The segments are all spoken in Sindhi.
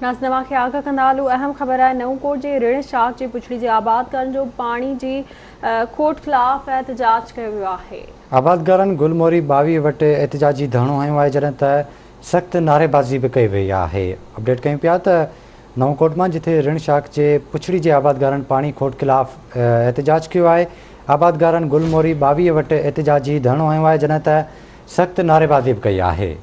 ناظرين اوهان کي آگاهه ڪندا هلون اهم خبر آهي نئون ڪوٽ جي رڻ شاخ جي پڇڙي جي آبادگارن جو پاڻي جي کوٽ خلاف احتجاج ڪيو ويو آهي. آبادگارن گل موري 22 وٽ احتجاجي ڌرڻو هنيو آهي جڏهن ته سخت نعريبازي به ڪئي وئي آهي. اپڊيٽ ڪيون پيا ته نئون ڪوٽ مان جٿي رڻ شاخ جي پڇڙي جي آبادگارن پاڻي کوٽ خلاف احتجاج ڪيو آهي آبادگارن گل موري 22 وٽ احتجاجي ڌرڻو هنيو آهي جڏهن ته سخت نعريبازي به ڪئي آهي.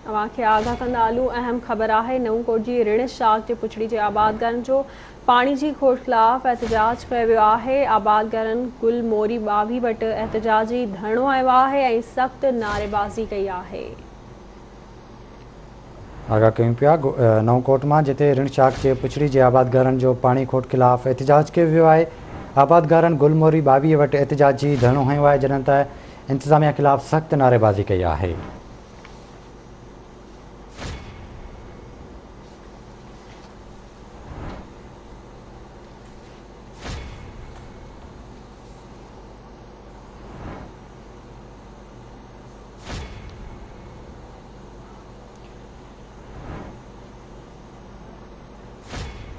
اوهان کي آگاهه ڪندا هلون اهم خبر آهي نئون ڪوٽ جي رڻ شاخ جي پڇڙي جي آبادگارن جو پاڻي جي کوٽ خلاف احتجاج ڪيو ويو آهي آبادگارن گل موري 22 وٽ احتجاجي ڌرڻو هنيو آهي ۽ سخت نعريبازي ڪئي آهي. آگاهه ڪيون پيا نئون ڪوٽ مان جتي رڻ شاخ جي پڇڙي جي آبادگارن جو پاڻي کوٽ خلاف احتجاج ڪيو ويو آهي آبادگارن گل موري 22 وٽ احتجاجي ڌرڻو هنيو آهي جڏهن ته انتظاميا خلاف سخت نعريبازي ڪئي آهي.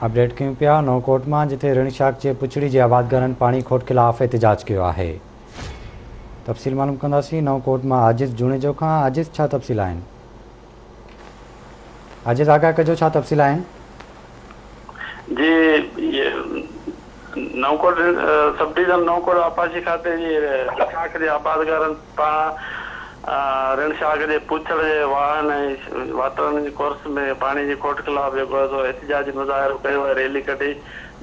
اپڊيٽ ڪيون پيا نئون ڪوٽ مان جتي رڻ شاخ جي پڇڙي جي آبادگارن پاڻي کوٽ خلاف احتجاج ڪيو آهي. تفصيل معلوم ڪنداسين نئون ڪوٽ مان عاجز جوڻيجو کان عاجز ڇا تفصيل آهن عاجز آگاهه ڪجو ڇا تفصيل آهن. جي نئون ڪوٽ سب ڊويزن نئون ڪوٽ آبپاشي کاتي جي شاخ جي آبادگارن پاران رڻ شاخ جي پوڇڙ جي واهن ۽ واٽرن جي ڪورس ۾ پاڻي جي کوٽ خلاف جيڪو آهي سو احتجاجي مظاهرو ڪيو ۽ ريلي ڪڍي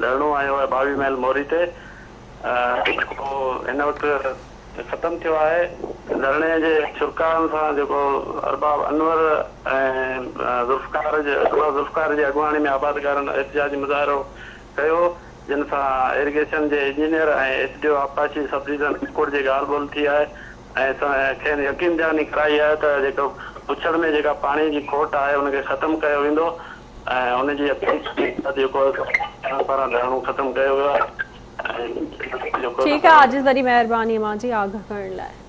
ڌرڻو هنيو آهي 22 ميل موري تي جيڪو هن وقت ختم ٿيو آهي. ڌرڻي جي شرڪائن سان جيڪو ارباب انور ۽ ذوالفقار جي ارباب ذوالفقار جي اڳواڻي ۾ آبادگارن احتجاجي مظاهرو ڪيو جن سان ايريگيشن جي انجنيئر ۽ ايس ڊي او آبپاشي سب ڊويزن ڪوٽ جي ڳالهه ٻولهه ٿي آهي ۽ کين يقين دهاني ڪرائي آهي ته جيڪو پڇڙ ۾ جيڪا پاڻي جي کوٽ آهي ان کي ختم ڪيو ويندو ۽ ان جي اپيل بعد جيڪو پاران ڌرڻو ختم ڪيو ويو آهي ۽ جيڪو ٺيڪ آهي عاجز وڏي مهرباني اوهان جي آگاهه ڪرڻ لاء.